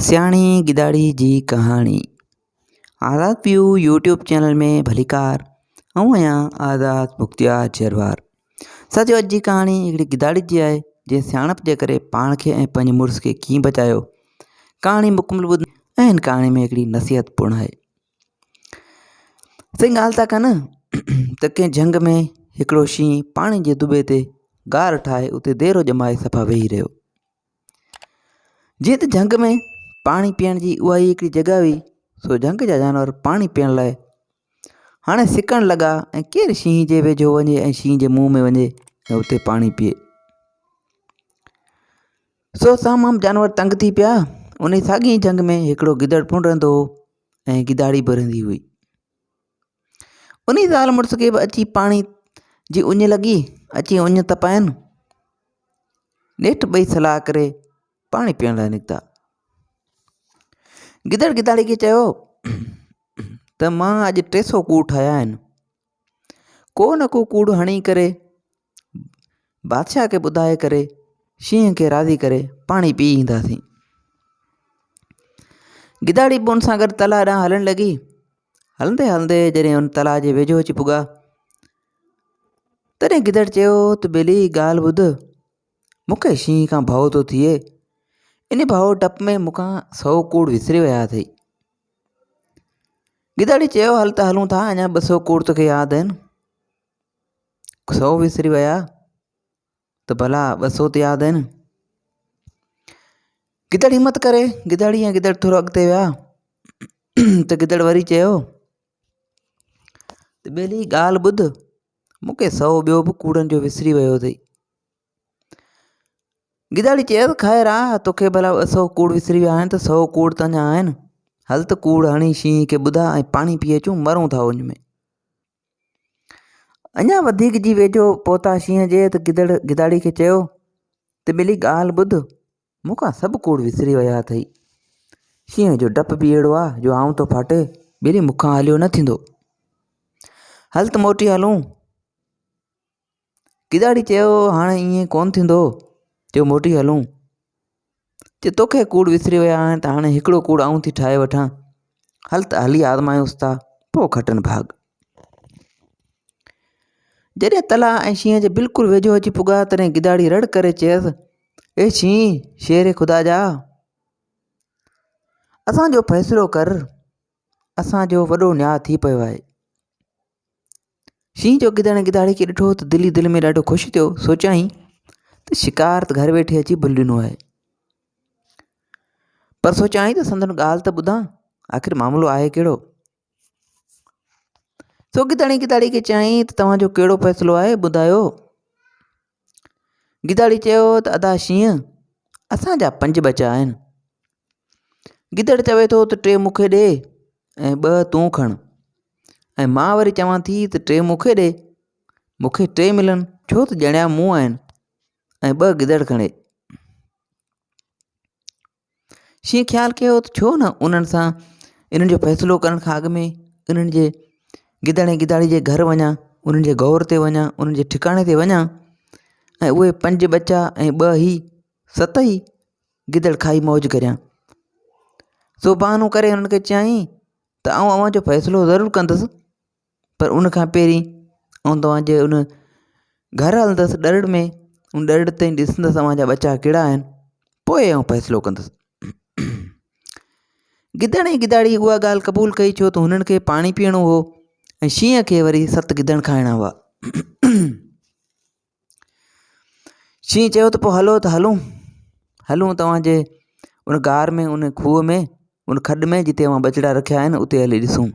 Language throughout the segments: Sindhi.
سياڻي گداڙي جي ڪهاڻي آزاد پيو يوٽيوب چينل ۾ ڀليڪار آئون آهيان آزاد مختيار جروار ساٿيو اڄ جي ڪهاڻي هڪڙي گداڙي جي آهي جنهن سياڻپ جي ڪري پاڻ کي ۽ پنهنجي مڙس کي ڪيئن بچايو ڪهاڻي مڪمل ٻڌ ۽ هن ڪهاڻي ۾ هڪڙي نصيحت پڻ آهي سائين ڳالهه ٿا ڪن ته ڪنهن جهنگ ۾ هڪڙو شينهن پاڻي جي دٻي تي غار ٺاهي اتي ديرو ڄمائي صفا ويهي رهيو جيئن ته جهنگ ۾ پاڻي پيئڻ جي اها ئي هڪڙي جڳهه هئي سو جهنگ جا جانور پاڻي پيئڻ لاء هاڻي سڪڻ لڳا ۽ ڪير شينهن جي ويجهو وڃي ۽ شينهن جي منهن ۾ وڃي ۽ اتي پاڻي پيئي سو تمام جانور تنگ ٿي پيا ان ساڳي جهنگ ۾ هڪڙو گدڙ پڻ رهندو هو ۽ گداڙي به رهندي هئي انهي زال مڙس کي به اچي پاڻي جي اڃ لڳي اچي اڃ تپائين نيٺ ٻئي صلاح ڪري پاڻي پيئڻ لاء نڪتا گدڙ گداڙي کي چيو ته مان اڄ ٽي سو ڪوڙ ٺاهيا آهن ڪو نه ڪو ڪوڙ هڻي ڪري بادشاهه کي ٻڌائي ڪري شينهن کي راضي ڪري پاڻي پي اينداسين گداڙي به ان سان گڏ تلاء ڏانهن هلڻ لڳي هلندي هلندي جڏهن ان تلاء جي ويجهو اچي پڳا تڏهن گدڙ چيو ته ٻيلي ڳالهه ٻڌ مون کي شينهن کان ڀؤ ٿو ٿئي ان ڀؤ ڊپ ۾ مون کان سو ڪوڙ وسري ويا اٿئي گداڙي چيو هل ته هلون ٿا اڃا ٻه سو ڪوڙ توکي ياد آهن سو وسري ويا ته ڀلا ٻه سو ته ياد آهن گدڙ همت ڪري گدڙي ۽ گدڙ ٿورو اڳتي ويا ته گدڙ وري چيو ته ٻيلي ڳالهه ٻڌ مونکي سو ٻيو به ڪوڙن جو وسري ويو اٿئي گداڙي چيس خير آ توکي ڀلا ٻه سو ڪوڙ وسري ويا آهن ته سو ڪوڙ ته اڃا آهن هل ته ڪوڙ هڻي شينهن کي ٻڌا ۽ پاڻي پي اچون مرون ٿا اڃ ۾ اڃا وڌيڪ جي ويجهو پهتا شينهن جي ته گدڙ گداڙي کي چيو ته ٻلي ڳالهه ٻڌ مون کان سڀ ڪوڙ وسري ويا اٿئي شينهن جو ڊپ به اهڙو آ جو آئون ٿو ڦاٽي ٻلي مون کان هليو نه ٿيندو هل ته موٽي هلون گداڙي چيو، هاڻي ائين ڪونه ٿيندو جو موٽي هلون. چي توکي ڪوڙ وسري ويا آهن ته هاڻي هڪڙو ڪوڙ آئون ٿي ٺاهي وٺان. هل ته هلي آزمايونس ٿا، پوء کٽن ڀاڳ. جڏهن تلاء ۽ شينهن جي بلڪل ويجهو اچي پڳا، تڏهن گداڙي رڙ ڪري چيس، اي شينهن، شير خدا جا! اسان جو فيصلو ڪر، اسان جو وڏو نياء ٿي پيو آهي. شينهن جو گدڙ ۽ گداڙي کي ڏٺو ته دل ئي دل ۾ ڏاڍو خوش ٿيو سوچيائين ته شڪار ته گهر ويٺي اچي بل ڏنو آهي پر سوچيائين ته سندن ڳالهه ته ٻڌان آخر معاملو آهي ڪهڙو سو گدڙ ۽ گداڙي کي چيائين ته توهان جو ڪهڙو فيصلو آهي ٻڌايو گداڙي چيو ته ادا شينهن اسان جا پنج ٻچا آهن گدڙ چوي ٿو ته ٽي مون کي ڏي ۽ ٻه تون کڻ ۽ مان وري چوان ٿي ته ٽي مون کي ڏي مون کي ٽي ملن ڇو ته ڄڻيا مون آهن ۽ ٻه گدڙ کڻي شينهن خيال ڪيو ته ڇو نه انهن سان انهن جو فيصلو ڪرڻ کان اڳ ۾ انهن جي گدڙ ۽ گداڙي جي گهر وڃان انهن جي گور تي وڃان انهن جي ٺڪاڻي تي وڃان ۽ اهي پنج ٻچا ۽ ٻه هي ست ئي گدڙ کائي موج ڪريان. سو بهانو ڪري هنن کي چيائين ته آئون اوهان جو فيصلو ضرور ڪندس پر ان کان پهرين آئون توهان جي ان گهر هلندس ڏرڙ ۾ ان ڏرڙ تائين ڏسندس اوهان جا ٻچا ڪهڙا آهن پوء آئون فيصلو ڪندس گدڙ ۽ گداڙي اها ڳالهه قبول ڪئي ڇو ته هنن کي پاڻي پيئڻو هو ۽ شينهن کي وري ست گدڙ کائڻا هئا شينهن چيو ته پوء هلو ته هلون هلون توهان جي ان غار ۾ ان کوهه ۾ ان کڏ ۾ جتي اوهان ٻچڙا رکيا آهن اتي هلي ڏسون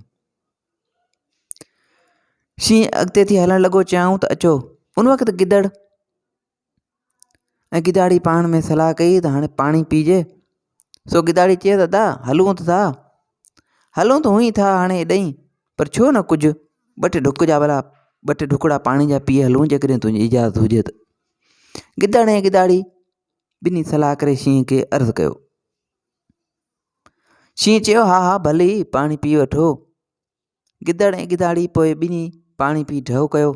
شينهن اڳتي ٿي هلڻ لڳو چيائون ته اچو ان وقت گدڙ ۽ گداڙي پاڻ ۾ صلاح ڪئي ته هاڻي پاڻي پيجي سو گداڙي چيس ادا هلون ته ٿا هلون ته هونئن ٿا هاڻي ايڏئين پر ڇو نه ڪجهه ٻه ٽي ڍڪ جا ڀلا ٻه ٽي ڍڪڙا پاڻي جا پي هلون جيڪڏهن تنهنجي اجازت هجي ته گدڙ ۽ گداڙي ٻنهي صلاح ڪري شينهن کي عرض ڪيو شينهن چيو ها ها ڀلي پاڻي پي وٺو گدڙ ۽ گداڙي پوء ٻنهي پاڻي پي ڍؤ ڪيو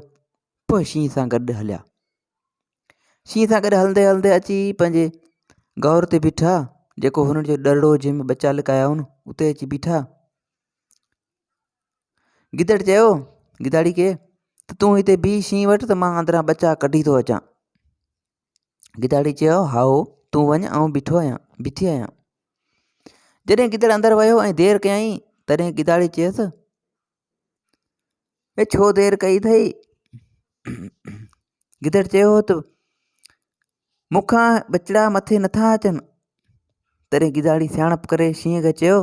پوء شينهن سان گڏ هليا شينهن سان گڏ هلندي هلندي اچي پنهنجي گور تي بيٺا. جيڪو هنن جو ڏرڙو جنهن ۾ ٻچا لڪايا هئن اتي اچي بيٺا. گدڙ چيو گداڙي کي ته تون هتي بيهه شينهن وٽ ته مان اندران ٻچا ڪڍي ٿو اچان. گداڙي چيو هائو تون وڃ آئون بيٺو آهيان بيٺي آهيان. جڏهن گدڙ اندر ويو ۽ دير ڪيائين تڏهن گداڙي چيس اي ڇو دير ڪئي اٿئي؟ گدڙ چيو ته مون کان ٻچڙا مٿي نٿا اچن. تڏهن گداڙي سياڻپ ڪري شينهن کي چيو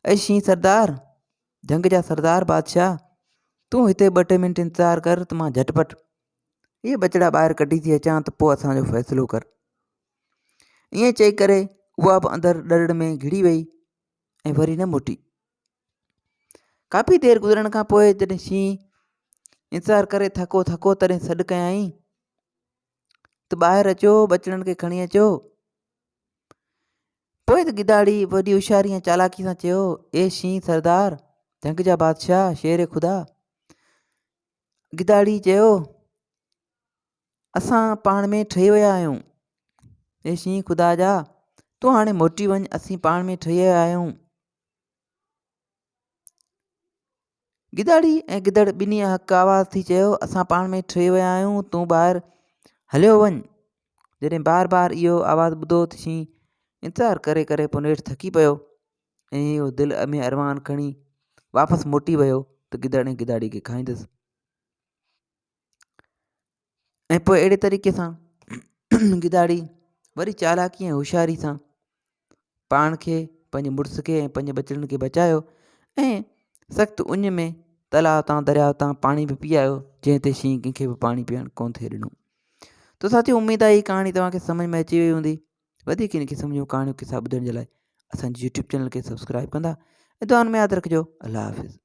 اي شينهن سردار جهنگ جا سردار بادشاهه تون هتي ٻه ٽي منٽ انتظار ڪر ته مان جهٽ پٽ اهي ٻچڙا ٻاهر ڪڍي ٿي اچان ته پوء اسان جو فيصلو ڪر. ائين چئي ڪري اها به اندر ڏرڙ ۾ گهڙي وئي ۽ وري نه موٽي. ڪافي دير گذرڻ کان پوء جڏهن شينهن انتظار ڪري ٿڪو ٿڪو تڏهن سڏ ڪيائين ته ٻاهر اچو ٻچڙن کي کڻي اچو. پوء ته گداڙي وڏي هوشياري ۽ چالاڪي سان چيو اي شينهن سردار جهنگ جا بادشاهه شير خدا گداڙي چيو اسان پاڻ ۾ ٺهي ويا آهيون اي شينهن خدا جا تون هاڻي موٽي وڃ اسين پاڻ ۾ ٺهي ويا آهيون گداڙي ۽ گدڙ ٻنهي هڪ آواز ٿي چيو اسان پاڻ ۾ ٺهي ويا آهيون تون ٻاهر هليو وڃ جڏهن بار بار اهو آواز ٻڌو ته شينهن انتظار ڪري ڪري پوء نيٺ ٿڪي پيو ۽ اهو دل ۾ ارمان کڻي واپس موٽي ويو ته گدڙ ۽ گداڙي کي کائيندس ۽ پوء اهڙي طريقي سان گداڙي وري چالاڪي ۽ هوشياري سان پاڻ کي پنهنجي مڙس کي ۽ پنهنجي ٻچڙن کي بچايو ۽ سخت اڃ ۾ تلاء تان درياء تان پاڻي به پي آيو جنهن تي شينهن ڪنهن کي به پاڻي پيئڻ ڪونه ٿي ڏنو تو ساٿيو اميد آهي هي ڪهاڻي توهان کي سمجھ ۾ اچي وئي هوندي وڌيڪ ان قسم جون ڪهاڻيون قصا ٻڌڻ جي لاء اسان جي يوٽيوب چينل کي سبسڪرائب ڪندا ۽ دعائن ۾ ياد رکجو الله حافظ.